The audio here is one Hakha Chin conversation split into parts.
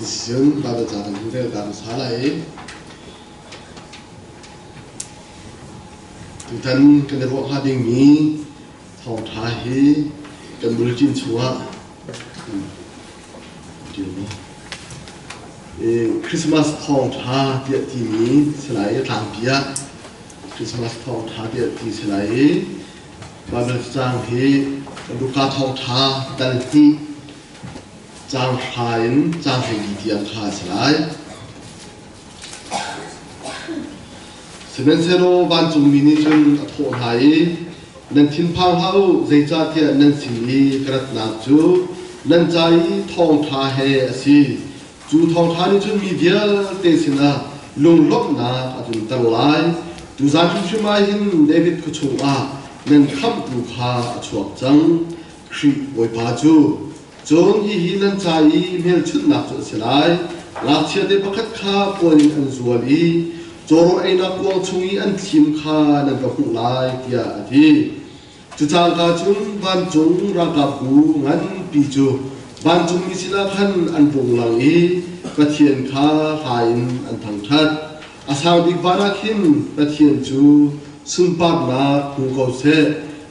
Cun Baibal ca kan hun rel ta hmasa lai. Tutan kan i ruah hnga dingmi thawngṭha hi kan bulletin chungah Christmas thawngṭha tiah timi si lai i tlangpi ah Christmas thawngṭha tiah ti si lai i Baibal caang hi Luka thawngṭha dal hnih caang hra in caang 14 tiang kha a si lai. Sihmanhsehlaw vancungmi nih cun a thawh hna i, Nan thinphang hlah u, zeicahtiah nan sin i ka ratnak cu nan ca i thawngṭha he a si. Cu thawngṭha nih cun mi vialte sinah lunglawmhnak a tlunter lai. Tuzan hrimhrim ah hin David khua chungah nan khamhtu kha a chuak cang, Khrih Bawipa cu. Cun hihi nan ca i hmelchunhnak cu a si lai: ngakchiate pakhat kha puan in an zual i cawrawl einak kuang chung i an thlim kha nan va hmuh lai, tiah a ti. Cu cangka cun vancung ralkapbu nganpi cu vancungmi sinah khan an rung lang i Pathian kha hla in an thangṭhat. A sang bik van ah khin Pathian cu sunparnak hmu ko seh.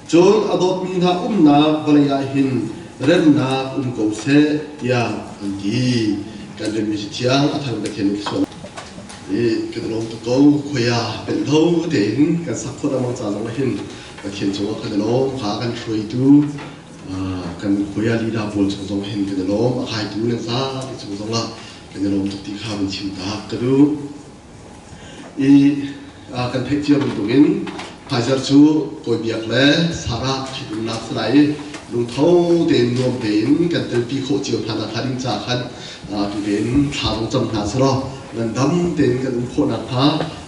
Cun a dawtmi hna umnak vawlei ah hin remnak um ko seh tiah an ti. Kan remmi si thiang a thang Pathian nih sual i kan lawm tuk ko khuaya pelh lo tein kan sak khawh lengmang ca zong ah hin Pathian cungah kan i lawm kha kan hruaitu kan khuaya lila pawl chung zong hin kan i lawm a khaitu nan zapi cung zong ah kan i lawm tuk ti kha van chim tak ka duh. I kan theih cio bantukin Pfizer cu Kawi Biak le Sarah ṭhitumnak si lai i lungtho tein nuam tein kan telpi khawh cio hna nakhnga ding ca khan tu tein thla zong cam hna selaw ngandam tein kan um khawh nakhnga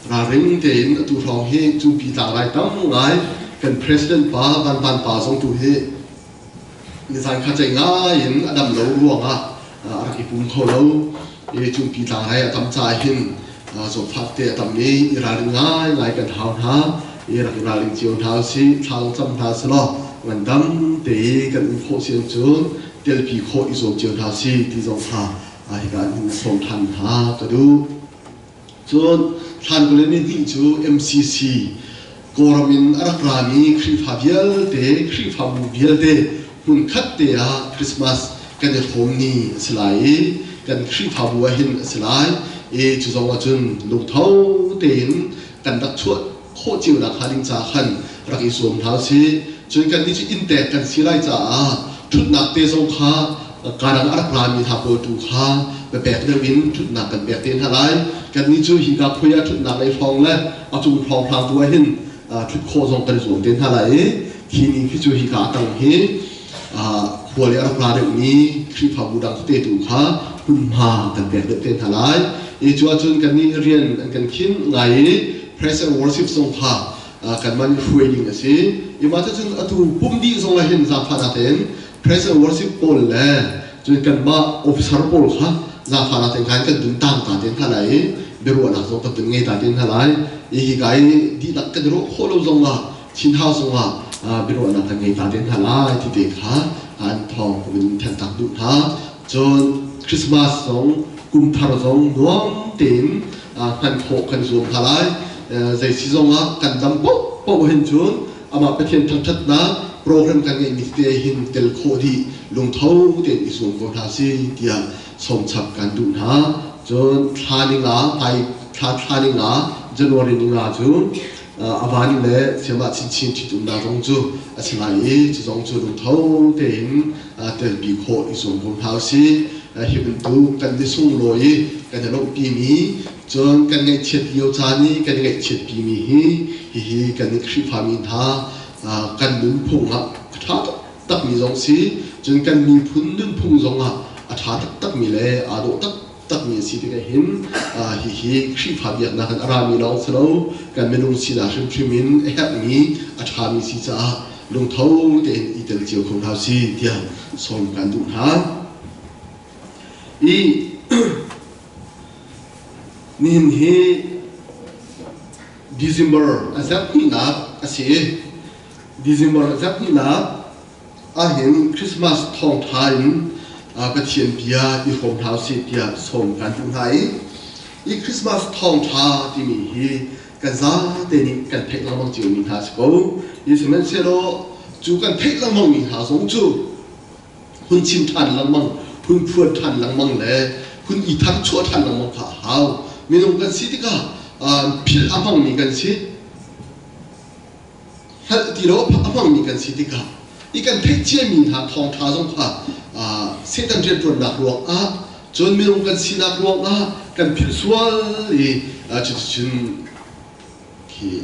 ralring tein atu hrawng hi cungpi tlangrai tam ngai kan president pa Van Van pa zong tu hi nizan kha cei ngai in a dam lo ruangah a rak i pum kho lo i cungpi tlang hai a tam caah hin zawtfak te a tam i i ralring ngaingai kan hau hna i rak i ralring cio hna usih thla zong cam hna selaw ngandam te i kan um khawh si cun telpi khawh i zuam cio hna si ti zong kha hika an sawm than hna ka duh. Cun thlan kul in ni hnih cu MCC Kawlram in a rak rami Khrihfa vialte, Khrihfabu vialte hmunkhat te ah Christmas kan i hrawm ni a si lai i kan Khrihfabu ah hin a si lai i cu zong ah cun lungtho tein kan rak chuah khawh cio nakhnga ding ca khan rak i zuam hna usih. Cun kannih cu inntek kan si lai caah ṭhutnak te zong kha kadang a rak rami hna pawl tu kha biapek deuh in ṭhutnak kan pek te hna lai. Kannih cu hika khui ah ṭhutnak lei hrawng le a cung hrawnghrang tu ah hin ṭhut khawh zong kan i zuam te hna lai i khi ni khi cu hika a tang hi khual i a rak ra deuhmi Khrihfabu dang tete tu kha hmunhma kan pek deuh te hna lai. I cu ahcun kannih rian an kan khinh ngai i praise and worship zong kha kanmah nih hruai ding a si. I mah cucun atu pum dih zong ah hin zaangfahnak tein praise and worship pawl le cun kanmah officer pawl kha zaangfahnak tein khan kan dun tang ta te hna lai i biaruahnak zong kan dun ngei ta te hna lai. I hika i dihlak kan i ruah khawh lo zong ah Chin House zong ah biaruahnak kan ngei ta te hna lai ti te kha an thawng in then tak duh hna. Cun Christmas zong kum thar zong nuam tein hman khawh kan zuam hna lai. Zei si zong ah kan dam paohpaoh hin cun amah Pathian thangṭhatnak program kan ngeihmi tete hin tel khawh dih lungtho tein i zuam ko hna si tiah sawmchap kan duh hna. Cun thla ninga hmai thla thla ninga January ninga cu a van le siamah chinchin ṭhitumnak zong cu a si lai i cu zong cu lungtho tein telpi khawh i zuam ko hna usih. Hi bantuk kan ni sunglawi i kan i lawmhpimi cun kan ngaihchiat lio caan i kan i ngaihchiatpimi hi hihi kan Khrihfami hna kan nunphung ah a ṭha taktakmi zong si cun kan miphun nunphung zong ah a ṭha taktakmi le aa dawh taktakmi a si tikah hin hihi Khrihfa biaknak in a rami lawng si lo kan minung sinak hrimhrim in a herhmi a ṭhami si caah lungtho tein i tel cio kho hna si tiah sawm kan duh hna. I nihin hi December a zarhhnihnak a si i December a zarhhnihnak ahhin Christmas thawngṭha in Pathian bia i hrawm hna usih tiah sawm kan duh hna i i Christmas thawngṭha timi hi kan zate nih kan theih lengmang ciomi hna a si ko. I sihmanhsehlaw cu kan theih lengmangmi hna zong cu hun chim ṭhan lengmang, hun phuan ṭhan lengmang le hun i tharchuah ṭhan lengmang kha a hau. Minung kan si tikah philh a hmangmi kan si. Hngalh ti lo a hmangmi kan si tikah i kan theih ciami hna thawngṭha zong kha Satan rianṭuannak ruangah cun minung kan sinak ruangah kan philh sual i cuticun khi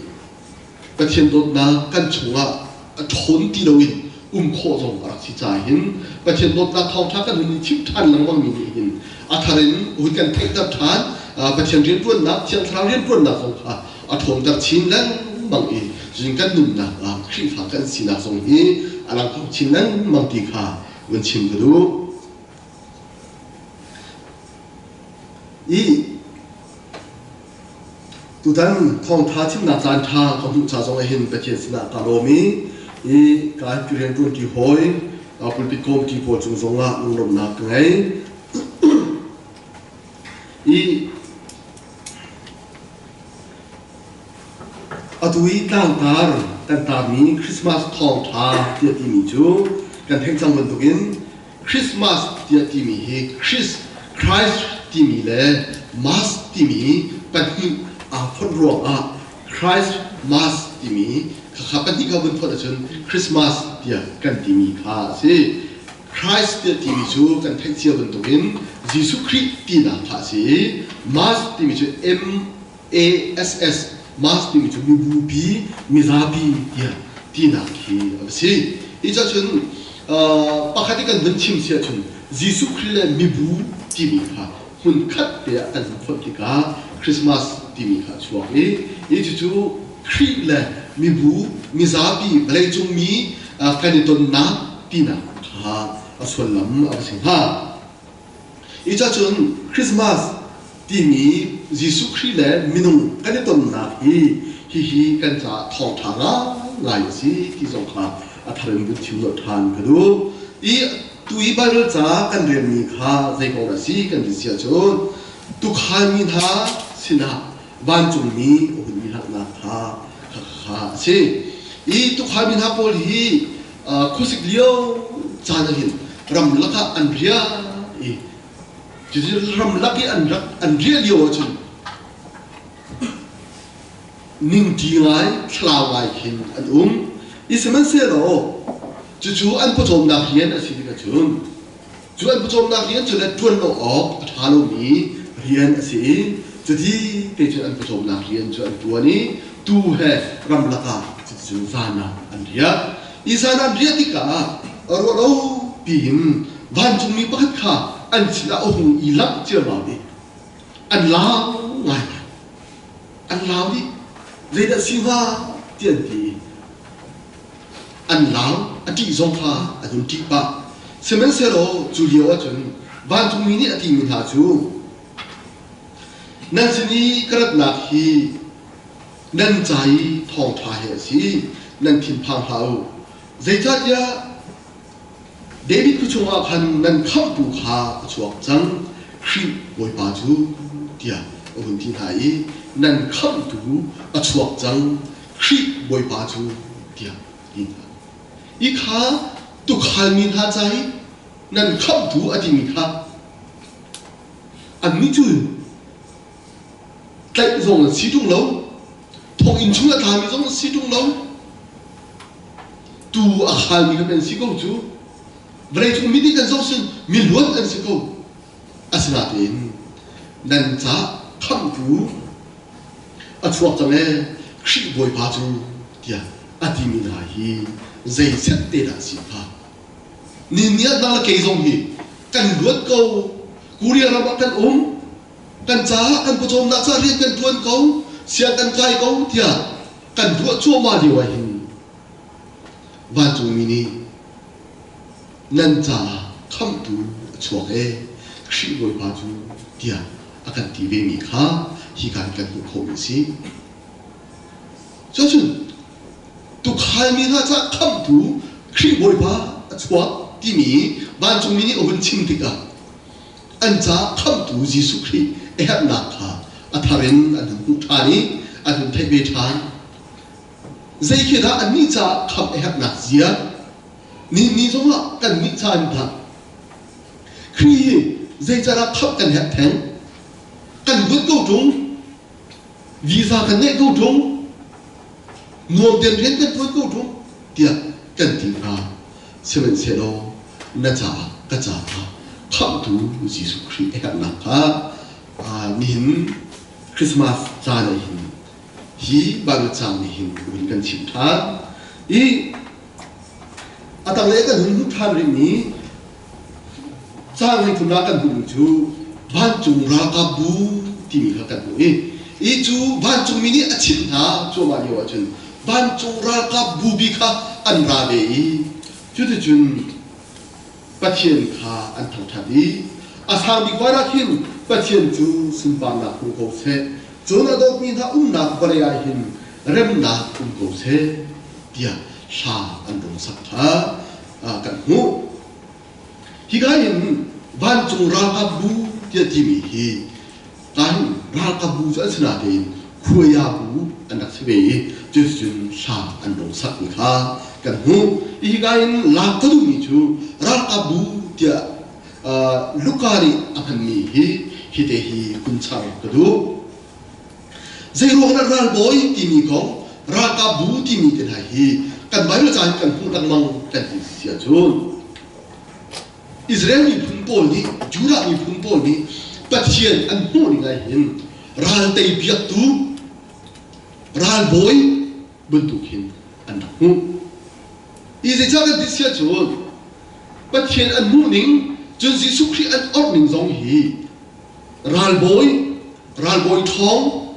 Pathian dawtnak kan chungah a ṭhawn ti loin um khawh zong a rak si caah hin Pathian dawtnak thawngṭha kan hun i chimh ṭhan lengmangmi nih hin a thar in hun kan theihter ṭhan. Pathian rianṭuannak Thiang Thlarau rianṭuannak zong kha a ṭhawnter chin lengmang i cun kan nunnak ah Khrihfa kan sinak zong hi a lang kho chin lengmang ti kha vun chim ka duh. I tutan thawngṭha chimnak caan ṭha ka hmuh ca zong ah hin Pathian sinah ka lawm i i ka rian ṭuanṭi hawi pulpit kawmṭi pawl cung zongah lunglawmhnak ka ngei. I Atu i tlangtar kan tarmi Christmas thawngṭha tiah timi cu kan theih cang bantukin Christmas tiah timi hi Christ, Christ timi le Mass timi pahnih aa fonh ruangah Christ Mass timi khakha pahnih kha vun fonh ahcun Christmas tiah kan timi kha a si. Christ tiah timi cu kan theih cia bantukin Jesuh Khrih tinak kha a si i Mass timi cu M ASS Mass timi cu mibupi, mizapi tiah tinak khi a si. Hi cun pakhat i kan vun chim si ahcun Jesuh Khrih le mibu timi kha hmun khat te ah kan vun fonh tikah Christmas timi kha a chuak i hi cucu Khrih le mibu, mizapi, vawleicung mi kan i tonnak tinak kha a sullam a va si hnga. Hi cun Christmas timi Jesuh Khrih le minung kan i tonnak hi hihi kan caah thawngṭha ngaingai a si ti zong kha a thar in vun chim nolh ṭhan ka duh. I tu i Baibal ca kan relmi kha zei kong dah a si kan ti si ahcun tuukhal mi hna sinah vancungmi a hun i langhnak kha kha a si. I tuukhal mi hna pawl hi khuasik lio caan ah hin ramlak ah an riah i cucu ramlak i an rak an riah lio ahcun ningṭi ngai thlarau ngai khin an um i sihmanhsehlaw cucu an pawcawmnak rian a si tikah cun cu an pawcawmnak rian cu le ṭuan lo awk a ṭha lomi rian a si i cuti te cun an pawcawmnak rian cu an ṭuan i tuu he ramlak ah cuticun zan ah an riak. I zan an riah tikah ruah lo piin vancungmi pakhat kha an sinah a hung i langh ciammam i an lau ngaingai. An lau dih. Zeidah si hnga ti an ti i an lau a ṭih zong kha an hun ṭih pah. Sihmanhsehlaw cu lio ahcun vancungmi nih a timi hna cu nan sin i ka ratnak hi nan ca i thawngṭha hi a si, nan thinphang hlah u. Zeicahtiah David khua chungah khan nan khamhtu kha a chuak cang, Khrih Bawipa cu, tiah a hun ti hna i nan khamhtu a chuak cang, Khrih Bawipa cu, tiah a ti hna. Hi kha tuukhal mi hna ca i nan khamhtu a timi kha annih cu tlaih zong an si ṭung lo, thonginn chung a tlami zong an si ṭung lo, tuu a khalmi kan an si ko cu. Vawleicung mi nih kan zoh sin miluat an si ko. Asinain nan ca khamhtu a chuak cang ee, Khrih Bawipa cu tiah a timi hna hi zei set te dah si hnga? Ni ni ah nang le kei zong hi kan luat ko. Korea ram ah kan um. Kan caah kan pawcawmnak caah rian kan ṭuan ko, siang kan kai ko tiah kan ruah cuahmah lio ah hin vancungmi nih nan caah khamhtu a chuak ee, Khrih Bawipa cu tiah a kan ti vemi kha hika in kan hmuh khawhmi a si. Cucun tuukhal mi hna caah khamhtu Khrih Bawipa a chuak. timi vancungmi nih a hun chim tikah an caah khamhtu Jesuh Khrih a herhnak kha a thar in an hun hmuh ṭhan i an hun theih ve ṭhan. Zei khi dah annih caah khamh a herhnak zia? Nihin ni zongah kannih ca in dah Khrih hi zeicadah khamh kan herh theng? Kan ruat ko ṭung, visa kan ngeih ko ṭung, nuam tein rian kan ṭuan ko ṭung tiah kan ti hnga. Sihmanhsehlaw na caah ka caah khamhtu Jesuh Khrih a herhnak kha nihin Christmas caan ah hin hi Bible caang nih hin hun kan chimh ṭhan. I a tanglei kan hun hmuh ṭhan rihmi caang hleithum ah kan hmuhmi cu vancung ralkapbu timi kha kan hmuh i i cu vancungmi nih a chimh hna cuahmah lio ahcun vancung ralkapbu bi kha an ra ve i cuticun Pathian kha an thangṭhat i a sang bik van ah khin Pathian cu sunparnak hmu ko seh, cun a dawtmi hna umnak vawlei ah hin remnak um ko seh tiah hla an rung sak kha kan hmuh. Hika hin vancung ralkapbu tiah timi hi kahin ralkapbu cu an si natein khuaiabu an rak si ve i cuticun hla an rung sakmi kha kan hmuh. Hika in lak ka duhmi cu ralkapbu tiah Luka nih a hmanmi hi hite hi hun char ka duh. Zeiruang dah ralbawi timi kong, ralkapbu timi te hna hi kan Bible ca hin kan hmuh lengmang kan ti si ahcun Israel miphun pawl nih Judah miphun pawl nih Pathian an hmuh ning ah hin raltei biaktu ralbawi bantuk hin an rak hmuh. I zeicah kan ti si ahcun Pathian an hmuh ning cun Jesuh Khrih an orh ning zong hi ralbawi ralbawi ṭhawng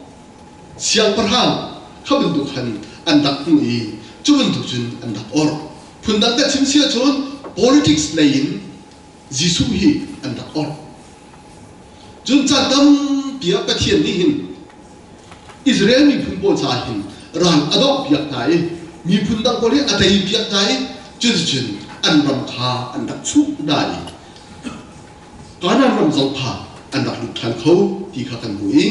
siangpahrang kha bantuk khan an rak hmuh i cu bantuk cun an rak orh. Phundang kan chim si ahcun politics lei in Jesuh hi an rak orh. Cun caan tampi ah Pathian nih hin Israel miphun pawl caah hin ral a dohpiak hna i miphun dang pawl hi a teipiak hna i cuticun an ram kha an rak chuh hna i Kanaan ram zong kha an rak lut ṭhan kho ti kha kan hmuh i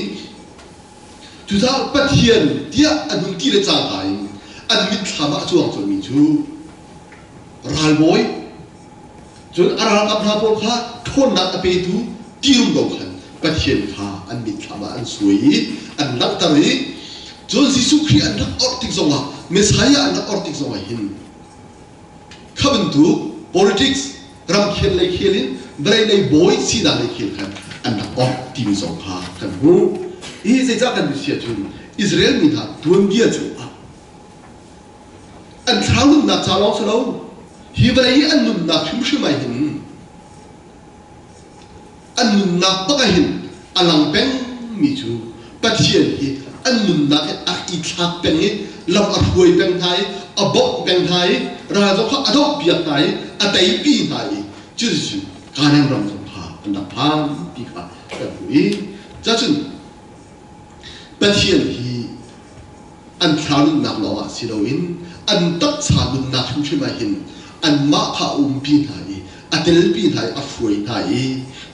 cucaah Pathian tiah an hun ti le cangka in an mitthlam ah a cuang colmi cu ralbawi cun a ralkap hna pawl kha ṭhawnnak a petu ti rumro khan Pathian kha an mitthlam ah an suai i an langhter i cun Jesuh Khrih an rak orh tik zongah Messiah an rak orh tik zongah hin Kha bantuk politics ramkhel lei khel in vawlei lei bawi sinak lei khel khan an rak orh timi zong kha kan hmuh. Hi zeicah kan ti si ahcun Israel mi hna tuanbia cu an thlarau nunnak ca lawng si lo hi vawlei i an nunnak hrimhrim ah hin An nunnak bak ah hin a lang pengmi cu Pathian hi an nunnak hi a i thlak peng i lam a hruai peng hna i a bawmh peng hna i ral zong kha a dohpiak hna i a teipi hna i cuticun Kanaan ram zong kha an rak phan ti kha kan hmuh i cacun Pathian hi an thla nunnak lawngah si loin an taksa nunnak hrimhrim ah hin anmah kha a umpi hna i a telpi hna i a hruai hna i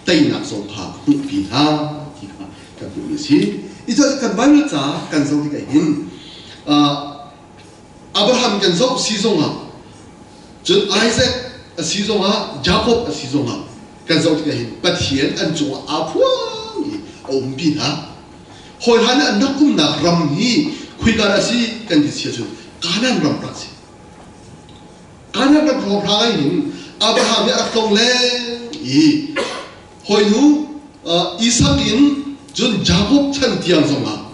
teinak zong kha a hmuhpi hna ti kha kan hmuhmi a si. I kan Bible ca kan zoh tikah hin Abraham kan zoh si zongah cun Isaac a si zongah Jacob a si zongah kan zoh tikah hin Pathian an cungah aa phuang i a umpi hna. Hawi hlan an rak umnak ram hi khuika dah a si kan ti si ahcun Kanaan ram rak si. Kanaan ram hrawnghrang ah hin Abraham hi a rak tlong leng i hawinu Isak in cun Jakob chan tiang zongah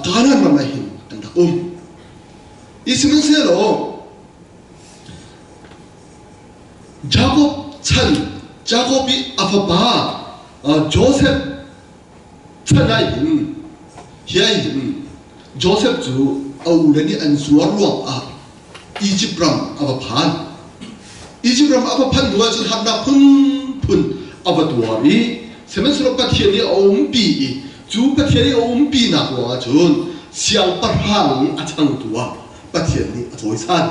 Kanaan ram ah hin an rak um. I sihmanhsehlaw Jakob chan Jakob i a fapa Joseph Chan ah hin hi ah hin Josef cu a ule nih an zuar ruangah Izipt ram a va phan. Izipt ram a va phanh hnu ahcun harnak phunphun a va tuar i sihmanhsehlaw Pathian nih a umpi i cu Pathian nih a umpinak ruangah cun siangpahrang i a changtu ah Pathian nih a cawisan.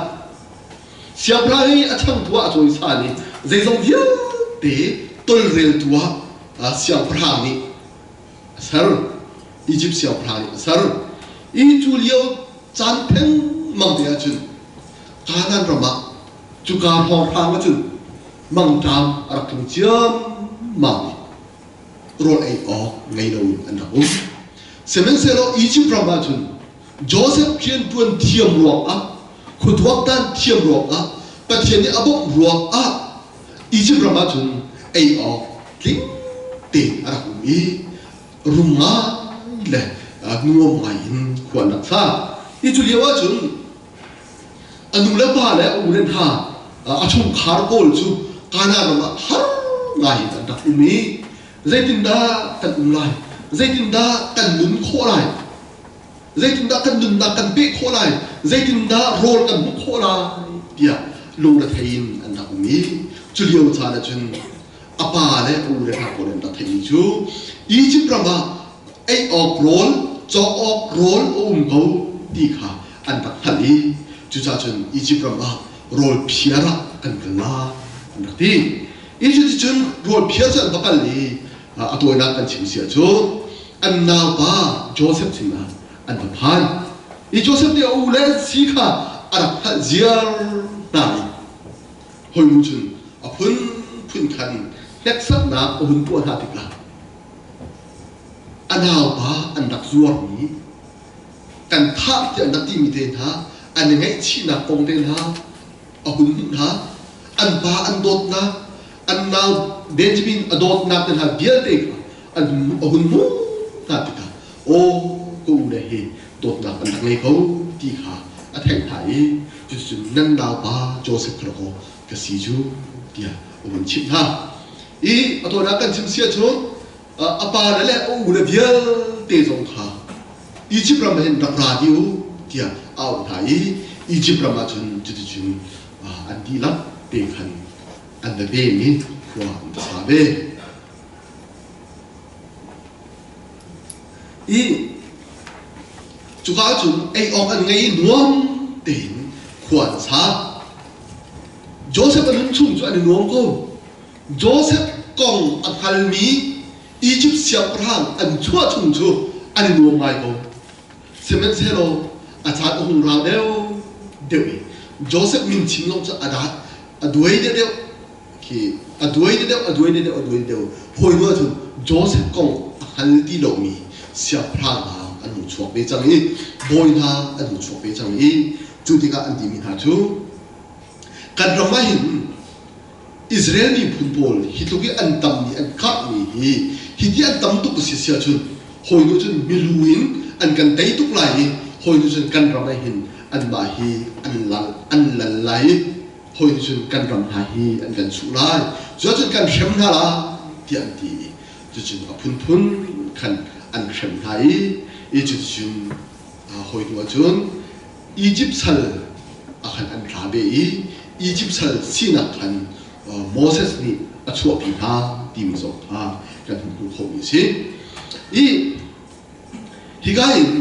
Siangpahrang hi a changtu ah a cawisan i zeizong vialte tolreltu ah siangpahrang nih a ser. Izipt siangpahrang nih a ser. I cu lio caan thengmang te ahcun Kanaan ram ah cuka hrawnghrang ahcun mangṭam a rak tlung ciammam i rawl ei awk ngei loin an rak um. Sihmanhsehlaw Izipt ram ahcun Joseph rianṭuan thiam ruangah, khuatuaktan thiam ruangah, Pathian nih a bawmh ruangah Izipt ram ahcun ei awk tling tein a rak um i rum ngai le nuam ngai in khua an rak sa. Hi cu lio ahcun a nu le pa le a u le hna a chungkhar pawl cu Kanaan ram ah har ngai in an rak um i zeitindah kan um lai, zeitindah kan nun khawh lai, zeitindah kan nunnak kan peh khawh lai, zeitindah rawl kan hmuh khawh lai tiah lungrethei in an rak um i cu lio caan ahcun a pa le a u le hna pawl an rak theihmi cu Egypt ram ah ei awk rawl, cawk awk rawl a um ko ti kha an rak hngalh i cucaah cun Egypt ram ah rawl phiar ah kan kal lai an rak ti. Egypt cun rawl phiar cu an va kal i a tawinak kan chim si ahcun an naupa Joseph sinah an va phan. I Joseph nih a u le an si kha a rak hngalh ziar hna i hoi cun a phunphun khan hneksaknak a hun tuah hna tikah a naupa an rak zuarmi kan thah tiah an rak timi te hna an i ngaihchihnak kong te hna a hun hmuh hna an pa an dawtnak an nau Benjamin a dawtnak te hna vialte kha an a hun hmuh hna tikah aw ka u le hi dawtnak an rak ngei ko ti kha a theih hna i cuticun nan naupa Joseph kha aw ka si cu tiah a hun chimh hna. I a tawinak kan chim si ahcun a pa le le a u le vialte zong kha Egypt ram ah hin rak ra dih u tiah a auh hna i Egypt ram ah cun cuticun an dihlak te khan an va pem i khua an va sa ve. I cuka cun ei awk an ngei i nuam tein khua an sa. Joseph a nun chung cu an i nuam ko. Joseph kong a hngalmi Egypt siangpahrang an chuah chung cu an i nuam ngai ko. Sihmanhsehlaw a caan a hung rau deuh deuh i Joseph min chim zong cu a dat a duai deuh khi a duai deuh a duai deuh a duai deuh hawi nu ahcun Joseph kong a hngal ti lomi siangpahrang hna an hung chuak ve cang i bawi hna an hung chuak ve cang i cu tikah an timi hna cu kan ram ah hin Israel miphun pawl hi tluk i an tammi an karhmi hi hiti an tam tuk a si si ahcun hawi nu cun milu in an kan tei tuk lai i hawi nu cun kan ram ah hin anmah hi an lal an lal lai i hawi nih cun kan ram hna hi an kan chuh lai cuahcun kan hrem hna lai tiah an ti i cucun a phunphun khan an hrem hna i i cuticun hawi hnu ahcun Egypt sal ah khan an ra ve i Egypt sal sinak khan Moses nih a chuahpi hna timi zong kha kan hun hmuh khawhmi a si. I hika in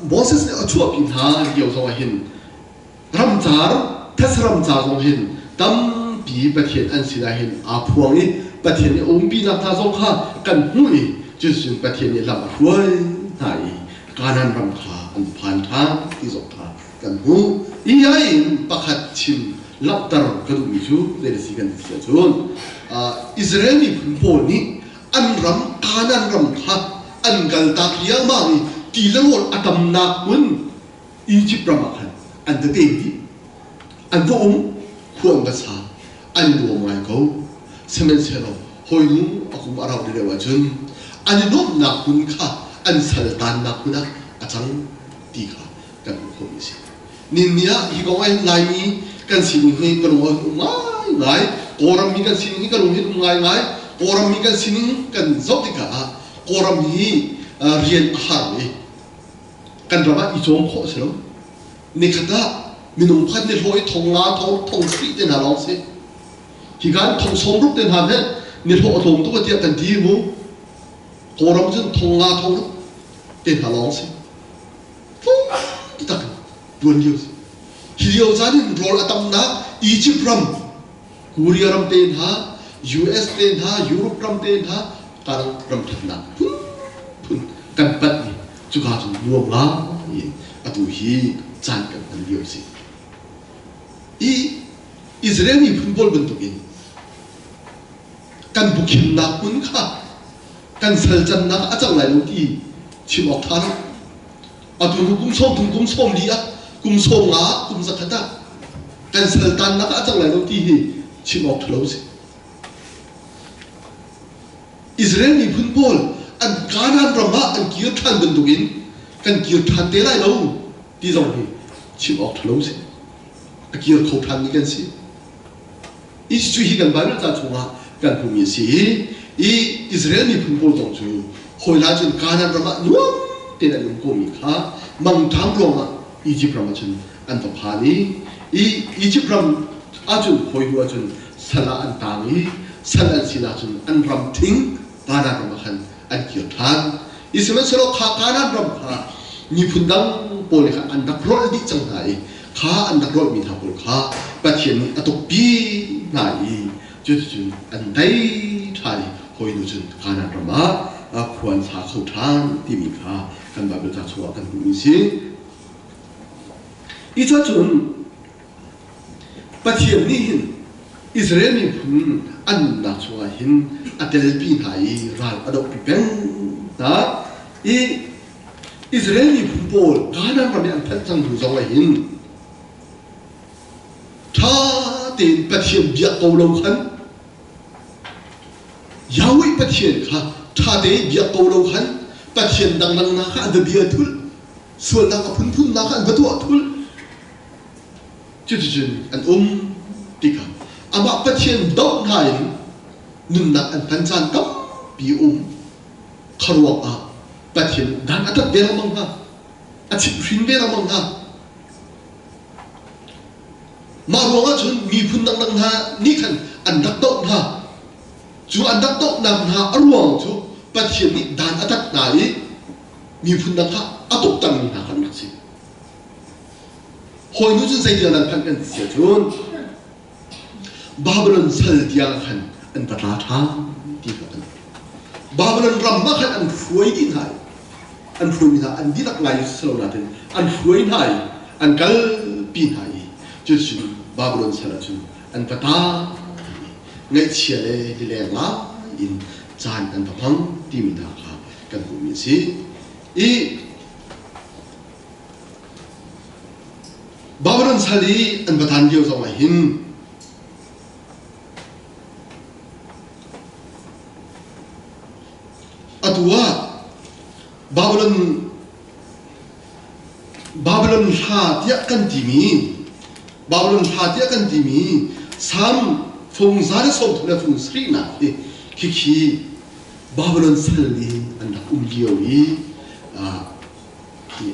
Moses nih a chuahpi hna lio zong ah hin Ramcar, thetse ramcar zong hin tampi Pathian an sinah hin aa phuang i Pathian nih a umpinak hna zong kha kan hmuh i cuticun Pathian nih lam a hruai hna i Kanaan ram kha an phan ṭhan ti zong kha kan hmuh. Hi in pakhat chim langhter ka duhmi cu zei a si kan ti ahcun Israel miphun pawl nih an ram Kanaan ram kha an kaltak riangmang i ti le rawl a tamnak hmun Egypt ram ah khan an va pem dih. An va um, khua an va sa, an nuam ngai ko. Sihmanhsehlaw hawinu a kum a rauh lio ahcun an i nuamhnak hmun kha an saltannak hmun ah a cang ti kha kan hmuh khawhmi a si. Ninni ah hi kong ah hin Laimi kan sining hi ka lung ah um ngaingai. Kawlram mi kan sining hi ka lung hin um ngaingai. Kawlram mi kan sining kan zoh tikah ah Kawlram hi rian a har i kan ram ah i cawm khawh a si lo. Nikhat ah minung pakhat nih hlawh i thong nga thong thong sarih te hna lawng si. Hi kan thong sawm ruk te hna hmanh ni hlawh a tlawm tuk a tiah kan ti mu. Kawlram cun thong nga thong ruk te hna lawng si. Tlawm taktak in tuan lio si. Hi lio caan in rawl a tamnak Egypt ram, Korea ram te hna, US te hna, Europe ram te hna, kan ram ṭhatnak phunphun kan panh i cuka cun nuam ngai in atu hi caan kan hman lio a si. I Israel miphun pawl bantukin kan bukhimnak hmun kha kan sal cannak a cang lai lo ti chim awk ṭha lo. Atu hnu kum 30, kum 40 ah, kum 50 ah, kum 100 ah kan saltannak ah a cang lai lo ti hi chim awk ṭha lo si. Israel miphun pawl an Kanaan ram ah an kir ṭhan bantukin kan kir ṭhan te lai lo ti zong hi chim awk ṭha lo si. A kir kho ṭhanmi kan si. Cu hi kan Bible ca chungah kan hmuhmi a si i Israel miphun pawl zong cu hawila cun Kanaan ram ah nuam tein an um komi kha mangṭam ruangah Egypt ram ah cun an va phan i Egypt ram ahcun hawi hnu ahcun sal ah an tang i sal an sin ahcun an ram thing Kanaan ram ah khan an kir ṭhan. I sihmanhsehlaw kha Kanaan ram kha miphun dang pawl nih khan an rak rolh dih cang hna i kha an rak rolhmi hna pawl kha Pathian nih a tukpi hna i cuticun an dai ṭhan i hawi nu cun Kanaan ram ah khua an sa kho ṭhan timi kha kan Baibal ca chungah kan hmuhmi a si. Hi ca cun Pathian nih hin Israel miphun an nunnak chungah hin a telpi hna i ral a dohpi peng hna i Israel miphun pawl Kanaan ram i an phanh cang hnu zong ah hin ṭha tein Pathian biak ko lo khan Yahweh Pathian kha ṭha tein biak ko lo khan Pathian dangdang hna kha an va bia thulh sualnak a phunphun hna kha an va tuah thulh. Cuticun an um tikah amah Pathian doh hna in nunnak an hman caan tampi um. Kha ruangah Pathian dan a tat ve lengmang hna, a chimhhrin ve lengmang hna. Mah ruangah cun miphun dangdang hna nih khan an rak doh hna. Cu an rak dohnak hna a ruang cu Pathian nih dan a tat hna i miphun dang kha a tuktermi hna kha an rak si. Hawi nu cun zeitiang nan phanh kan ti si ahcun Babylon sal tiang khan an va tla ṭhan ti kha kan Babylon ram ah khan an hruai dih hna i an hruaimi hna an dihlak ngai si lo nain an hruai hna i an kalpi hna i cuticun Babylon sal ah cun an va ta i ngaihchia le lileng lai in caan an va hmang timi hna kha kan hmuhmi a si. I Babylon sal i an va tan lio zong ah hin atu ah Babylon Babylon hla tiah kan timi Babylon hla tiah kan timi Salm fung 130 le fung sarihnak hi khikhi Babylon sal i an rak um lio i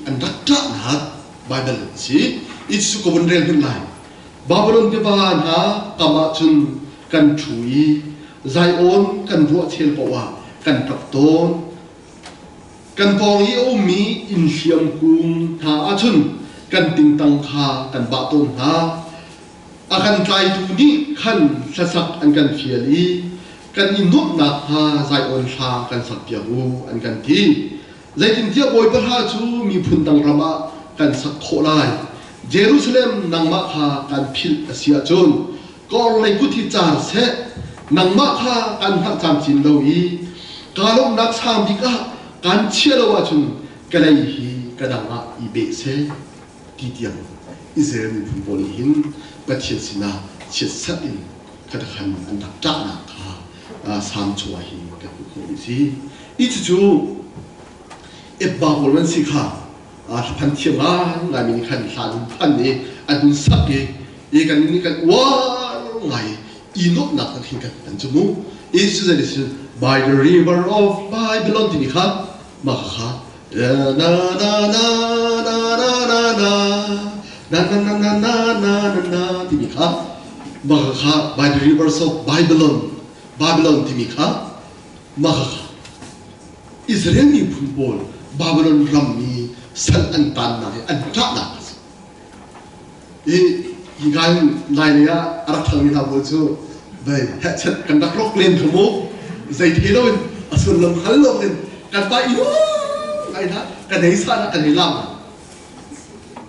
an rak ṭahnak Baibal a si. I cu ka vun rel hmanh lai. Babylon tiva hna kam ah cun kan ṭhu i Zion kan ruah chel paoh ah kan ṭap tawn. Kan pawng i a ummi inn hliam kung hna ah cun kan tingtang kha kan bah tawn hna. A kan tlaitu nih khan hlasak an kan fial i kan i nuamhnak hnga Zion hla kan sakpiak u an kan ti. Zeitintiah Bawipa hla cu miphun dang ram ah kan sak khawh lai. Jerusalem nangmah kha kan philh a si ahcun ka orhlei kut hi car seh, nangmah kha kan hngalh camcin lo i kaa lawmhnak sang bik ah kan chiah lo ahcun ka lei hi ka dang ah i beh seh ti tiang Israel miphun pawl nih hin Pathian sinah chiatserh in khatakhan an rak ṭahnak kha Salm chungah hin kan hmuh khawhmi a si. Hi cucu Ebba pawl an si kha hlaphan thiam ngaingaimi nih khan hla an phan i an hun sak i i kan nih kan uar ngai i nuamhnak tak hin kan an cu mu. I cuzen sin by the river of Babylon timi kha mah kha na na na na na na na na na na na na na na na na timi kha mah kha by the rivers of Babylon Babylon timi kha mah kha Israel miphun pawl Babylon ram i sal an tannak i an ṭahnak a si. I hika hin Lailei ah a rak ṭhangmi hna pawl cu vei hehchet kan rak rok len kha mu. Zei thei loin a sullam hngal loin kan pa i ngai hna kan ei sa kan ei lam.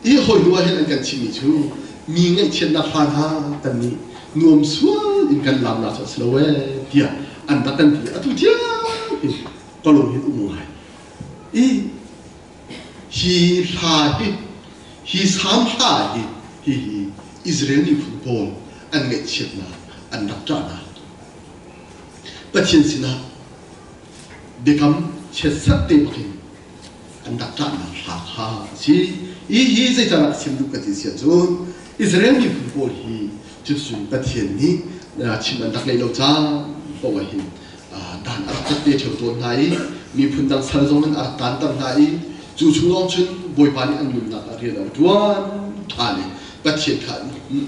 I hawi hnu ah hin an kan chimmi cu mi ngaihchiatnak hla hna kan nih nuam sual in kan lamnak cu a si lo ee tiah an rak kan ti. Atu tiang hin ka lung hin um ngai. I Hi hla hi, hi salm hla hi, hihi Israel miphun pawl an ngaihchiatnak an rak ṭahnak Pathian sinah biakam chiatserh te bakin an rak ṭahnak hla kha a si. Hi hi zeicahdah ka chim duh ka ti si ahcun Israel miphun pawl hi cuticun Pathian nih chim an rak ngeih lo caan paoh ah hin dan a rak tat te ṭheo tawn hna i miphun dang sal zong in a rak taanter hna i cu chung lawng cun Bawipa nih an nunnak ah rian a ṭuan ṭhan i Pathian kha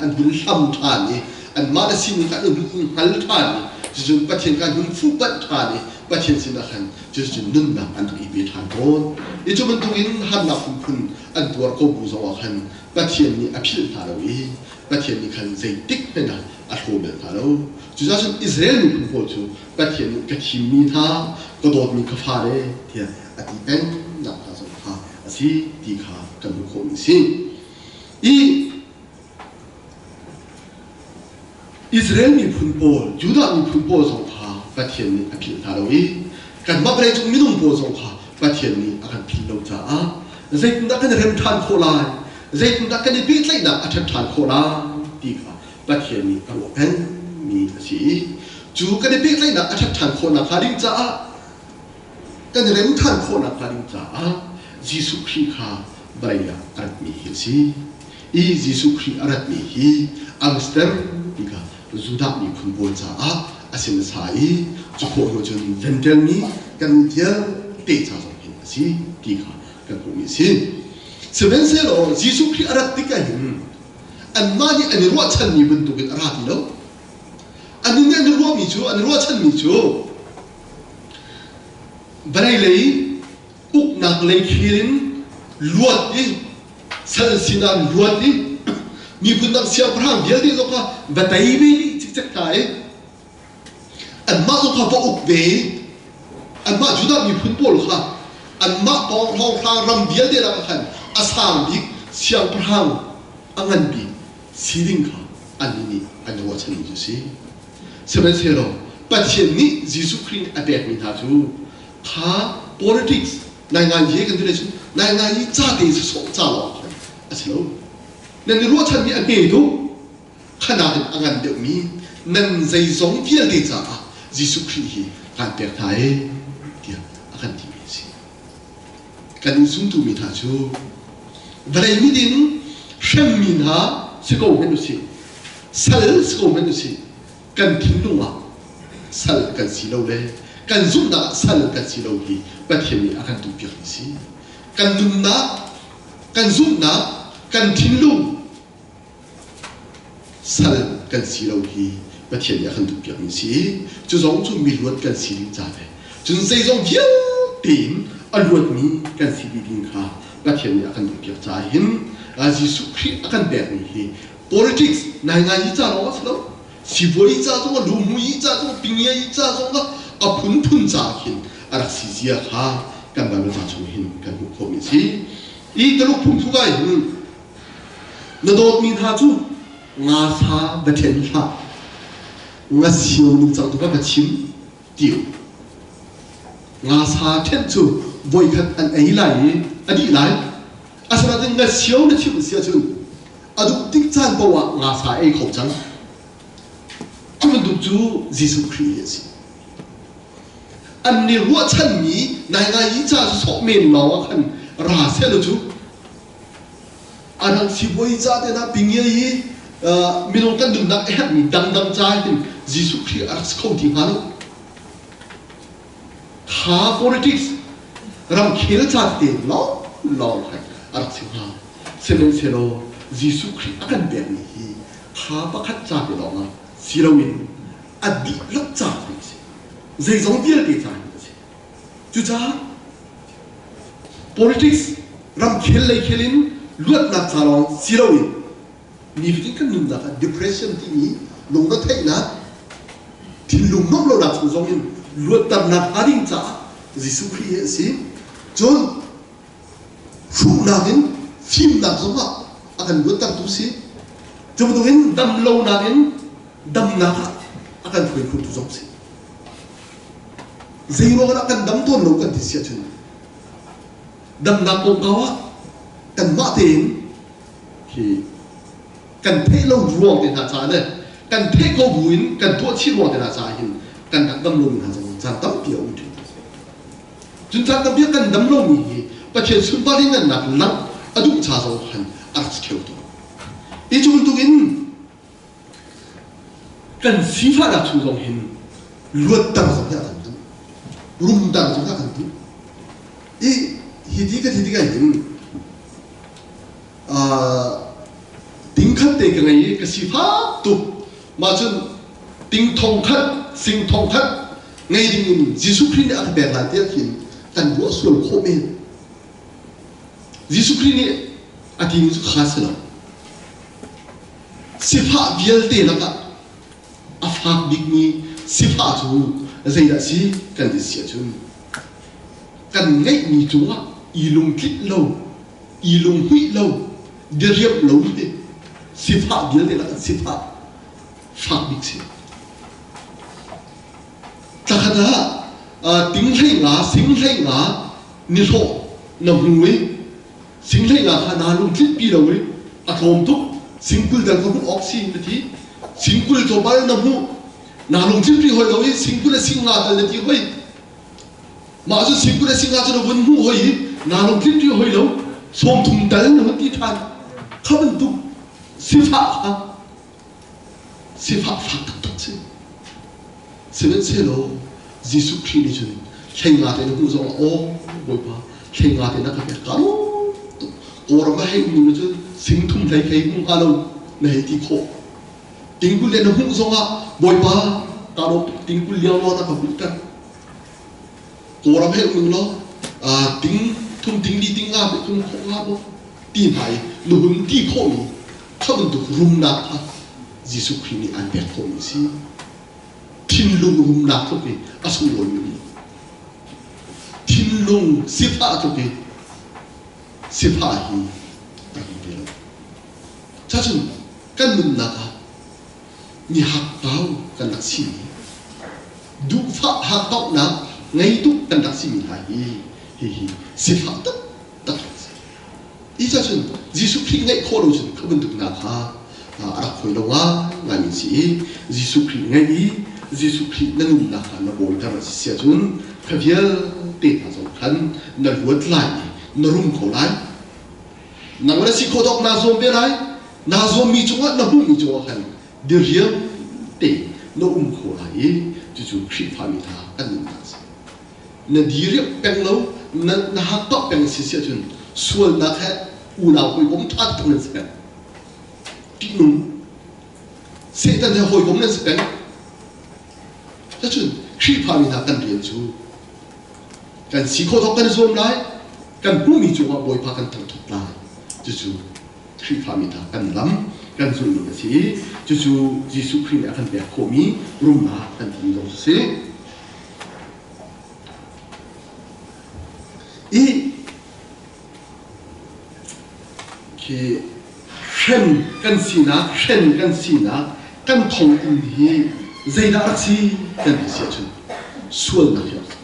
an hun hlam ṭhan i anmah le sining kha an hun hngal ṭhan i cucun Pathian kha an hun fuhpanh ṭhan i Pathian sinah khan cucun nunnak an rak i pe ṭhan tawn. I cu bantukin harnak phunphun an tuar ko bu zongah khan Pathian nih a philh hna lo i Pathian nih khan zeitik hmanh ah a hlaw bal hna lo. Cucaah cun Israel miphun pawl cu Pathian nih ka thimmi hna, ka dawtmi ka fale tiah a ti peng nak hna zong kha a si ti kha kan hmuh khawhmi a si. I Israel miphun pawl, Judah miphun pawl zong kha Pathian nih a philh hna lo i kanmah vawleicung minung pawl zong kha Pathian nih a kan philh lo caah zeitindah kan i rem ṭhan khawh lai, zeitindah kan i pehtlaihnak a ṭhat ṭhan khawh lai ti kha Pathian nih a ruah pengmi a si i cu kan i pehtlaihnak a ṭhat ṭhan khawh nakhnga ding caah kan i rem ṭhan khawh nakhnga ding caah Jesuh Khrih kha vawlei ah a ratmi hi a si. I Jesuh Khrih a ratmi hi Amsterdam ti kha Judah miphun pawl caah a si hmasa i cu khawh hnu cun Gentile mi kan vialte ca zong hin a si ti kha kan hmuhmi a si. Sihmanhsehlaw Jesuh Khrih a rat tikah hin anmah nih an i ruahchanmi bantukin a ra ti lo. Annih nih an i ruahmi cu, an i ruahchanmi cu vawlei lei uknak lei khel in luat i sal sinah luat i miphun dang siangpahrang vialte zong kha va tei ve dih cikcek hna i anmah zong kha va uk ve anmah Judah miphun pawl kha anmah pawng hrawnghrang ram vialte lakah khan a sang bik siangpahrang a ngan bik si ding kha annih nih an ruahchanmi cu a si. Sihmanhsehlaw Pathian nih Jesuh Khrih nih a pekmi hna cu kha politics nainganzi kan ti le cu nainganzi ca te sawsawh ca lawng khan a si lo. Nan i ruahchanmi a hme tuk. Khanak in a ngan deuhmi nan zeizong vialte caah Jesuh Khrih hi kaan pek hna ee tiah a kan timi a si. Kan in zumtumi hna cu vawlei miding hremmi hna si ko hmanh usih, sal si ko hmanh usih, kan thinlung ah sal kan si lo le kan zumhnak ah sal kan si lo hi Pathian nih a kan duhpiakmi si. Kan nunnak, kan zumhnak, kan thinlung Sal kan si lo hi Pathian nih a kan duhpiakmi si i cu zong cu miluat kan si ding ca le cun zeizong vialte in a luatmi kan si dih ding kha Pathian nih a kan duhpiak caah hin Jesuh Khrih a kan pekmi hi politics naingai ca lawng a si lo sivuai ca zong luhmui ca zong pingiai ca zong a phunphun ca khin a rak si zia kha kan Bible ca chung hin kan hmuh khawhmi a si. I Taluk phungthluk ah hin Na dawtmi hna cu ngasa va ṭhen hlah, ngasio ningcang tu kha va chim ti u. Ngasa ṭhen cu voikhat an ei lai i a dih lai. Asinain ngasio na chimh si ahcun a duh tik caan paoh ah ngasa ei kho cang. Cu bantuk cu Jesuh Khrih hi a si. An nih ruahchanmi naingai ca cu sawh men lawng ah khan ra sehlaw cu A dang sibawi ca te hna pingia i minung kan nunnak a herhmi dangdang ca hin Jesuh Khrih a rak si kho ti hnga lo. Kha politics ramkhel ca tete lawng lawng khan a rak si hnga. Sihmanhsehlaw Jesuh Khrih a kan pekmi hi kha pakhat ca te lawng ah si loin a dihlak ca hi a si. Zeizong vialte ca hi a si. Cucaah politics ramkhel lei khel in luatnak ca lawng si loin Nifatin kan nunnak ah depression timi lungretheihnak, thinlung nuamh lonak chung zong in luatternak hnga ding caah Jesuh Khrih hi a si. Cun hruhnak in fimnak zongah a kan luattertu si. Cu bantukin dam lonak in damnak ah a kan hruai khotu zong si. Zei ruangah dah kan dam tawn lo kan ti si ahcun damnak kongkau ah kanmah tein hi kan theih lo ruang te hna caah le kan theih ko bu in kan tuah chih ruang te hna caah hin kan rak dam lomi hna zong caan tampi a um ṭhin. Cun caan tampi ah kan dam lomi hi Pathian sunpar in ngannak langh a duh ca zong khan a rak si ṭheo tawn. Hi cu bantukin kan sifahnak chung zong hin luatter zong hi a kan duh. Rumter zong hi a kan duh. I hi ti ka ti tikah hin ting khat te ka ngei i ka sifak tuk. Mah cun ting thong khat, sing thong khat ngei ding in Jesuh Khrih nih a ka pek lai tiah khin kan ruah sual khawh men. Jesuh Khrih nih a timi cu kha si lo. Sifah vialte lakah a fak bikmi sifah cu zeidah si kan ti si ahcun kan ngeihmi cungah i lungtlinh lo, i lunghmuih lo, diriamh lo hi sifah vialte lakah sifah fak bik si. Thlakhat ah ting hlei nga, sing hlei nga nihlawh na hmu i sing hlei nga kha naa lungtlinh pi lo i a tlawm tuk sing 20 dal ka hmuh awk si na ti. Sing 20 tlawmpal na hmuh naa lungtlinh pi hoi lo i sing 20 le sing nga tal na ti hoi. Mah cu sing 20 le sing nga cu na vun hmuh hoi i naa lungtlinh pi hoi lo 30 tal na hun ti ṭhan. Kha bantuk sifah kha sifah fak taktak si. Sihmanhsehlaw Jesuh Khrih nih cun hlei nga te na hmuh zongah aw Bawipa hlei nga te na ka pek ka lawm tuk. Kawlram ah hei um ning cun sing thum hlei hlei hmu hnga lo na hei ti khawh. Tingkul le na hmuh zongah Bawipa ka lawm tuk tingkul liangluang na ka hmuhter. Kawlram hei um ning law ting thum ting li ting nga pe thum khawh hnga maw ti hna i na hun ti khawhmi kha bantuk rumnak kha Jesuh Khrih nih an pek khawhmi a si. Thinlung rumnak tluk i a sunglawimi um lo. Thinlung sifah tluk i sifah hi a rak um ve lo. Cacun kan nunnak ah mi hakkau kan rak simi, duhfah hakkauhnak ngei tuk kan rak simi hna hi hihi sifah taktak an si. Hi cacun Jesuh Khrih ngeih khawh lo cun kha bantuk hna kha a rak fawi lo ngaingai mi si i Jesuh Khrih ngeih i Jesuh Khrih na nunnak kha na bawiter a si si ahcun kha vialte hna zong khan na luat lai i na rum kho lai. Nang na si khawh tawk naa zuam ve lai. Naa zuammi cungah na hmuhmi cungah khan diriam tein na um kho lai i cucu Khrihfami hna kan nunnak a si. Na diriamh peng lo, na, na hakkauh peng si si ahcun sualnak he unau hawikom ṭha taktak nan si peng. Ṭihnung. Satan he hawikom nan si peng. Cacun Khrihfami hna kan rian cu kan si khawh tawk kan i zuam lai, kan hmuhmi cungah Bawipa kan thangṭhat lai. Cucu Khrihfami hna kan lam kan zulhning a si i cucu Jesuh Khrih nih a kan pek khawhmi rumnak kan timi zong a si. I khi hrem kan sinak, hren kan sinak, kan thonginn hi zeidah rak si kan ti si ahcun sualnak hi a si.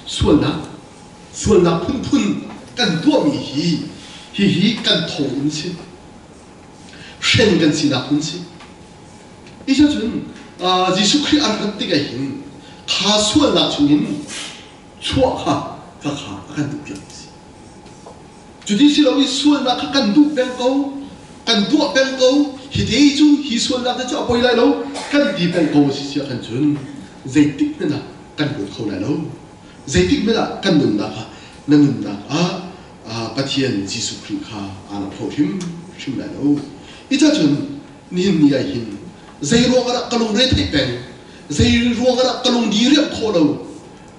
Sualnak, sualnak phunphun kan tuahmi hi hihi kan thonginn si. Hren kan sinak hmun si. Hi cun Jesuh Khrih a rat tikah hin kha sualnak chungin chuah kha ka kha a kan duh piak si. Cuti si lo i sualnak kha kan duh peng ko, kan tuah peng ko, hi te cu hi sualnak te cu a poi lai lo, kan ti peng ko si sia kan cun zeitik hmanh ah kan luat kho lai lo. Zeitik hmanh ah kan nunnak ah na nunnak ah Pathian Jesuh Khrih kha aa lang kho hrimhrim lai lo. Hi cun nihin ni ah hin zei ruang ah dah ka lungre theih peng, zei ruang ah dah ka lung diriamh khawh lo,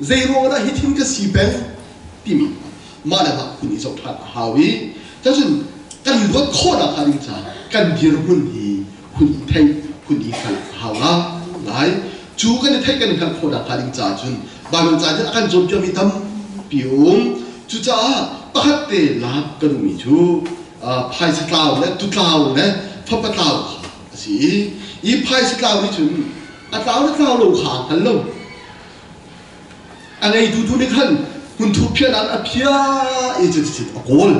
zei ruang ah dah hi thin ka si peng timi mah le mah phun i zoh ṭhan a hau i cun kan luat khawhnak hnga ding caah. kan dirhmun hi hun i theih hun i hngalh a hau lai. Cu kan i theih kan i hngalh khawh nakhnga ding caah cun Baibal ca nih a kan cawnpiakmi tampi a um. Cucaah pakhat te lak ka duhmi cu phaisa tlau le tutlau le fapa tlau kha a si i hi phaisa tlau nih cun a tlau le tlau lo kha a hngal lo. A ngeitu tu nih khan hmunthu phiah a phiah i cuticun a kawl.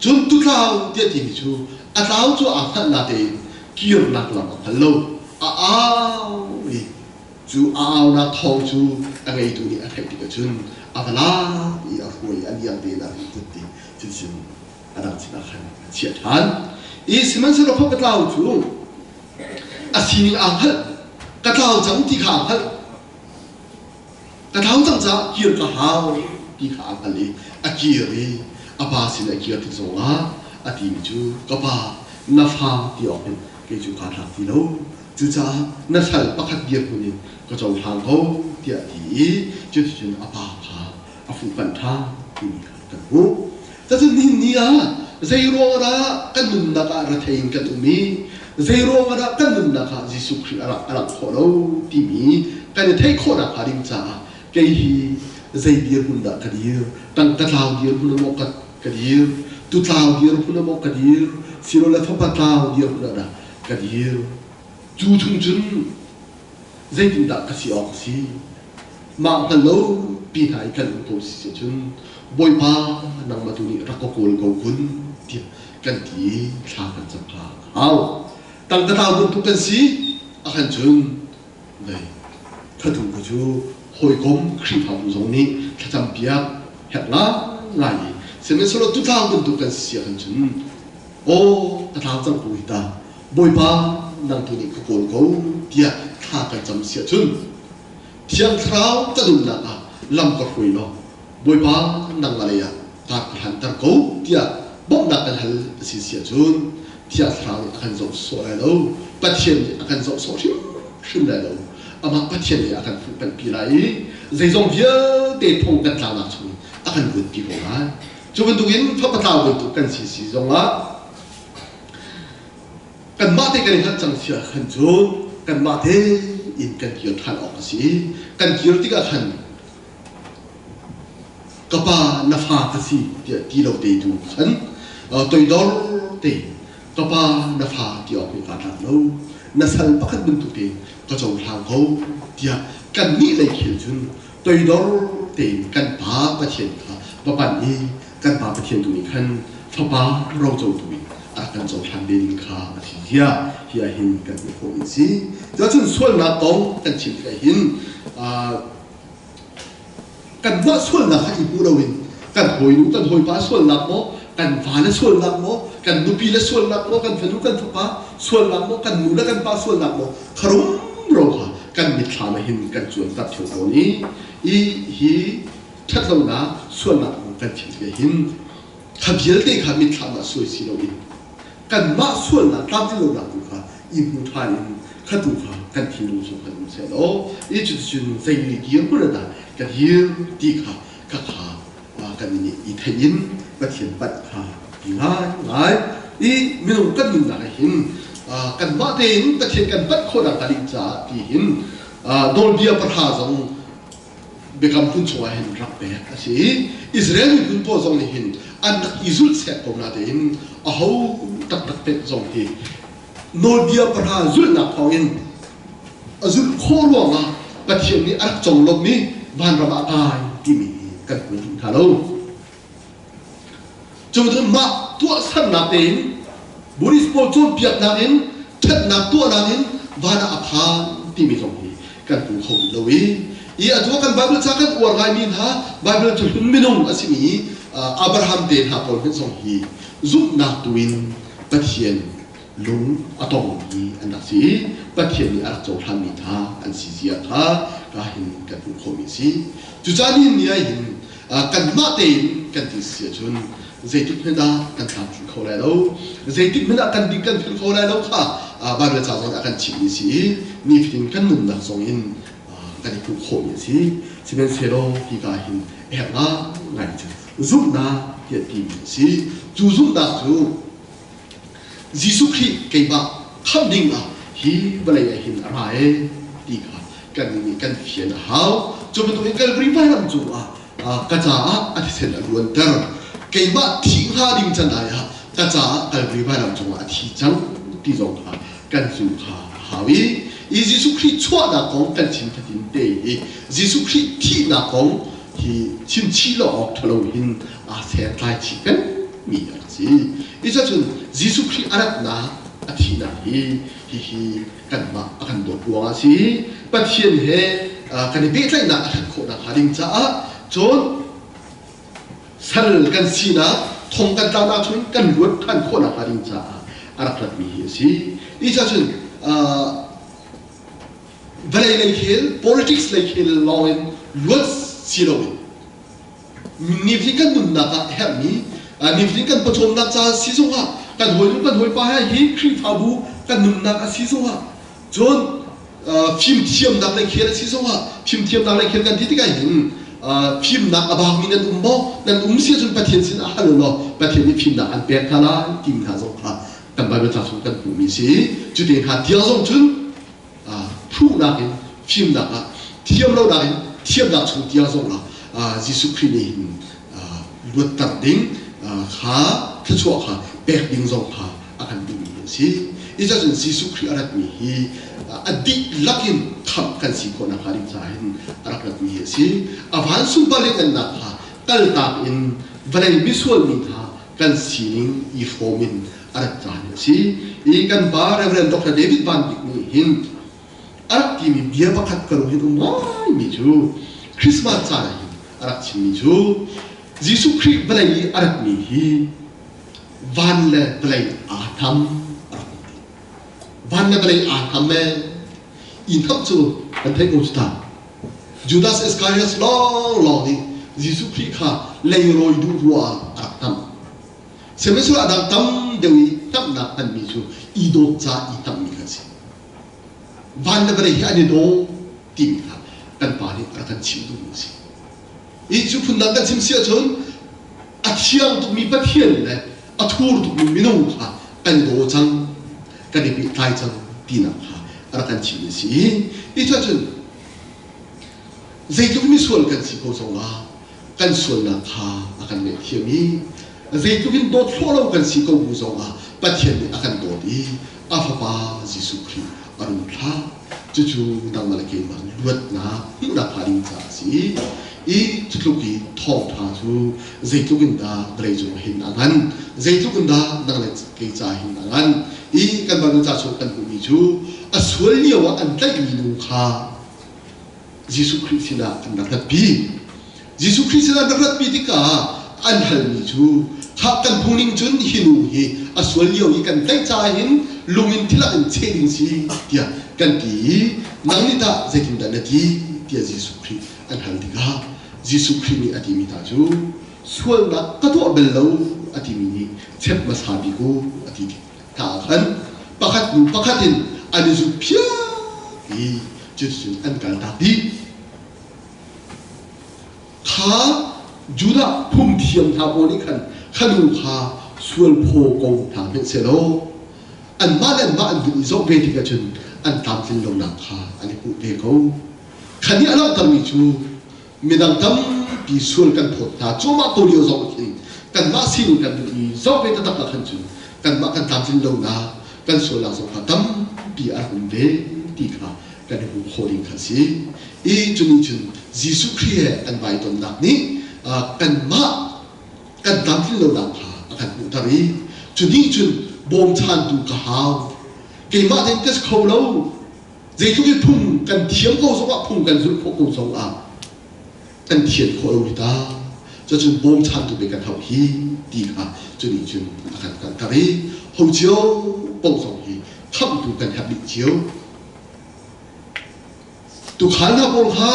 Cun tutlau tiah timi cu a tlau cu aa hngalh natein kirnak lam a hngal lo. A au i cu a aunak thawng cu a ngeitu nih a theih tikah cun a va lak i a hruai i a liang tein a ri put i cuticun a dang sinah khan a chiah ṭhan. I sihmanhsehlaw fapa tlau cu a sining aa hngalh, ka tlau cang ti kha aa hngalh. Ka tlau cang caah kir ka hau ti kha aa hngalh i a kir i a pa sin a kir tik zongah a timi cu ka pa na fa ti awk hin kei cu kaa tlak ti lo. Cucaah na sal pakhat dirhmun in ka cohlang ko tiah a ti i cuticun a pa kha a fuhpanh ṭhan timi kha kan hmuh. Cucun nihin ni ah zei ruangah dah kan nunnak ah rethei in kan um i zei ruangah dah kan nunnak ah Jesuh Khrih a rak a langh khawh lo timi kan i theih khawh nakhnga ding caah kei hi zei dirhmun dah ka dir, tangka tlau dirhmun maw ka, ka dir, tutlau dirhmun maw ka dir, silole fapa tlau dirhmun ah dah ka dir. Cu chung cun zeitindah ka si awk a si? Mah hngal lo pi hna i kan um ko si cun Bawipa nangmah tu nih rak ka kawl ko kun tiah kan ti i thla kan cam kha a hau. Tangka tlau bantuk kan si a kan cun vei thatu ka cu hawikom Khrihfabu zong nih thlacam piak herh ngai i sihmanhsehlaw tutlau bantuk kan si ahcun cun aw ka tlau cang ko hi ta Bawipa nang tu nih ka kawl ko tiah thla kan cam si ahcun Thiang Thlarau ka nunnak ah lam ka hruai law Bawipa nangmah lei ah kar ka hlanter ko tiah bawmhnak kan hal a si si ahcun Thiang Thlarau nih a kan zoh sawh lai lo Pathian nih a kan zoh sawh hrimhrim lai lo. Amah Pathian nih a kan fuhpanhpi lai i zeizong vialte phung kan tlaunak chung a kan luatpi ko lai. Cu bantukin fapa tlau bantuk kan si si zongah Kanmah te kan i hngalh cang si ahkhan cun kanmah tein kan kir ṭhan awk a si. Kan kir tikah khan ka pa na fa ka si tiah ti lo te tu khan toidor tein ka pa na fa ti awk nih kaa tlak lo. Na sal pakhat bantuk tein ka cohlang ko tiah kannih lei khel cun toidor tein kan Pa Pathian kha va panh i kan Pa Pathian tu nih khan Fapa rocotu in a rak kan cohlan ve ding kha a si zia hi ah hin kan hmuh khawhmi a si. Cuahcun sualnak kong kan chim tikah hin kanmah sualnak kha i hmu loin kan hawinu kan hawipa sualnak maw kan va le sualnak maw kan nupi le sualnak maw kan fanu kan fapa sualnak maw kan nu le kan pa sualnak maw kha rumro kha kan mitthlam ah hin kan cuanter ṭheo tawn i i hi ṭhatlonak sualnak kong kan chim tikah hin kha vialte kha mitthlam ah suai si loin kanmah sualnak tlamtlinlonak tu kha i hmu ṭhan in kha tu kha kan thinlung chung kan um seh law i cuticun zei dirhmun ah dah ka dir ti kha khakha kan i theih in Pathian panh kha ti ngaingai i minung kan nunnak ah hin kanmah tein Pathian kan panh khawhnak hnga ding caah ti hin nawlbia pahra zong Biakam Hlun chungah hin rak pek a si i Israel miphun pawl zong nih hin an rak i zulh sek ko natein aho taktak pek zong hi nawlbia pahra zulhnak thawngin a zulh khawh ruangah Pathian nih a rak conglawmh i vanram ah kai timi hi kan hmu duh hna lo. Cu bantuk mah tuahsernak tein Buddhist pawl cawnpiaknak in ṭhatnak tuahnak in van ah a phan timi zong hi kan hmu kho rih lo i i atu ah kan Bible ca kan uar ngaimi hna Bible cu hlun minung a simi Abraham te hna pawl hmanh zong hi zumhnak tu in Pathian lung a tongmi an rak si i Pathian nih a rak cohlanmi hna an si zia kha ka hin kan hmuh khawhmi a si. Cucaah nihin ni ah hin kanmah tein kan ti si ahcun zeitik hmanh ah kan tlamtling kho lai lo, zeitik hmanh ah kan ding kan philh kho lai lo kha Bible ca zong nih a kan chimhmi a si i nifatin kan nunnak zong in kan i hmuh khawhmi a si. Sihmanhsehlaw hika hin a herh ngaingai cu zumhnak tiah timi a si. Cu zumhnak cu Jesuh Khrih keimah khamh ding ah hi vawlei ah hin a ra ee ti kha kan nih kan fian a hau. Cu bantukin Calvary vailam cungah ka caah a thisen a luanter. Keimah thi hnga ding can ai ah ka caah Calvary vailam cungah a thi cang ti zong kha kan zumh kha a hau i i Jesuh Khrih chuahnak kong kan chim fatin te hi Jesuh Khrih thihnak kong hi chim chih lo awk ṭhalo hin aa sertlai chih peng mi a rak si. I cun Jesuh Khrih a ratnak a thihnak hi hihi kanmah a kan dawt ruangah a si. Pathian he kan i pehtlaihnak a ṭhat khawh nakhnga ding caah cun sal kan sinak thong kan tlaknak chungin kan luat ṭhan khawh nakhnga ding caah a rak ratmi hi a si. Hi cun vawlei lei khel, politics lei khel lawngin luat si loin nifatin kan nunnak ah herhmi nifatin kan pawcawmnak ca si zongah kan hawinu kan hawipa he hi Khrihfabu kan nunnak a si zongah cun fimthiamnak lei khel a si zongah fimthiamnak lei khel kan ti tikah hin fimnak a baakmi nan um maw nan um si ahcun Pathian sin ah hal law Pathian nih fimnak an pek hna lai timi hna zong kha kan Bible ca chung kan hmuhmi si cu te hna tiang zong cun phuhnak in fimnak ah thiam lonak in thiamnak chung tiang zong ah Jesuh Khrih nih hin luatter ding kha thluachuah kha pek ding zong kha a kan duhmi an si. Hi cun Jesuh Khrih a ratmi hi a dihlak in khamh kan si khawh nakhnga ding caah hin a rak ratmi hi a si. A van sunpar lianhngannak kha kaltak in vawlei misual mi hna kan sining i hrawm in a rat caan a si. I kan pa Reverend Dr. David Van Bik nih hin a rak timi bia pakhat ka lung hin um ngaimi cu Christmas caan ah hin a rak chimmi cu Jesuh Khrih vawlei i a ratmi hi van le vawlei aa tham a rak ti. Van le vawlei aa tham ee. I hnamh cu kan theih ko cu ta. Judas Iscariot lawnglawng nih Jesuh Khrih kha leirawi duh ruah ah a rak hnamh. Sihmanhsehlaw a dang tam deuh i hnamhnak hmanmi cu i dawt ca i hnamhmi kha a si. Van le vawlei hi an i daw timi kha kan pa nih a rak kan chimh duhmi a si. Hi cu phundang kan chim si ahcun a thiang tukmi Pathian le a thur tukmi minung kha kan i daw cang, kan i pehtlai cang tinak kha a rak kan chimmi a si. Hi cu ahcun zeitluk misual kan si ko zongah kan sualnak kha a kan ngaihthiam i zeitluk in dawt hlawh lo kan si ko bu zongah Pathian nih a kan dawt i a Fapa Jesuh Khrih a rung thlah. Cucu nangmah le keimah luatnak hmuhnak hnga ding caah a si i cutluk i thawngṭha cu zeitluk in dah vawlei cung hin a ngan, zeitluk in dah nang le kei ca hin a ngan i kan Bible ca chung kan hmuhmi cu a sual lio ah an tlaihmi nu kha Jesuh Khrih sinah an rak ratpi. Jesuh Khrih sinah an rak ratpi tikah an halmi cu khah kan phungning cun hi nu hi a sual lio i kan tlaih caah hin lung in thilak in cheh ding si tiah kan ti i nang nih tah zeitindah na ti tiah Jesuh Khrih an hal tikah Jesuh Khrih nih a timi hna cu sualnak ka tuah bal lo a timi nih chep hmasa bik u a ti tik hna ah khan pakhat hnu pakhat in an i zukphiak i cuticun an kaltak dih. Kha Judah phungthiam hna pawl nih khan khanu kha sual phaw ko hna hmanh sehlaw anmah le anmah an vun i zoh ve tikah cun an tlamtlin lonak kha an i hmuh ve ko. Kha nih a langhtermi cu midang tampi sual kan phawt hna cuahmah ko lio zong khin kanmah sining kan duh i zoh ve taktak ah khan cun kanmah kan tlamtlin lonak kan sualnak zong kha tampi a rak um ve ti kha kan i hmuh khawh ding kha a si. I cu nih cun Jesuh Khrih he kan vai tonnak nih kanmah kan tlamtlin lonak kha a kan hmuhter i cu nih cun bawmchantu ka hau keimah tein ka si kho lo Zeitluk i phung kan thiam ko zongah phung kan zulh khawh ko zongah kan thian khawh lo hi ta. Cucun bawmchantu bik kan hauh hi ti kha cu nih cun a kan hngalhter i ho cio paoh zong hi khamhtu kan herh dih cio. Tuukhal hna pawl kha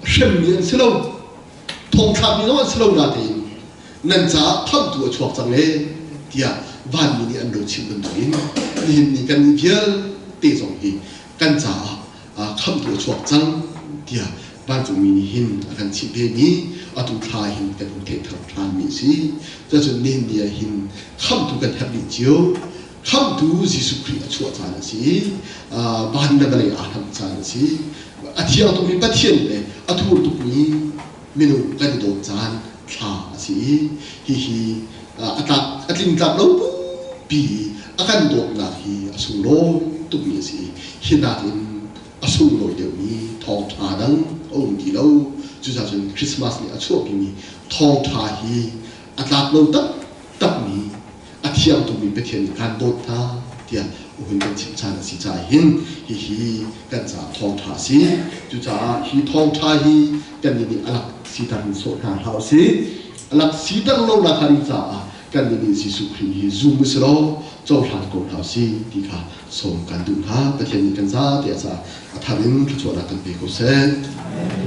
hremmi an si lo, thongthlakmi zong an si lo natein nan caah khamhtu a chuak cang ee tiah vanmi nih an ro chimh bantukin nihin ni kan nih vialte zong hi kan caah khamhtu a chuak cang tiah vancungmi nih hin a kan chimh ve mi atu thla hin kan hun theih thar ṭhanmi a si. Cucun nihin ni ah hin khamhtu kan herh dih cio. Khamhtu Jesuh Khrih a chuah caan a si i van le vawlei aa hlam caan a si. A thiang tukmi Pathian le a thur tukmi minung kan i dawt caan thla a si i hihi a tlak a tling tlak lo pi a kan dawtnak hi a sunglawi tukmi a si i hi nakin a sunglawi deuhmi thawngṭha dang a um ti lo. Cucaah cun Christmas nih a chuahpimi thawngṭha hi a tlak lo taktakmi a thiang tukmi Pathian nih kan dawt hna tiah a hun kan chimh caan a si caah hin hihi kan caah thawngṭha a si. Cucaah hi thawngṭha hi kannih nih a lak siter in sawh hna hlah usih. A lak siter lo nak ding caah kannih nih Jesuh Khrih hi zum usih law cohlan ko hna usih ti kha sawm kan duh hna. Pathian nih kan zate a caah a thar in thluachuahnak kan pe ko seh.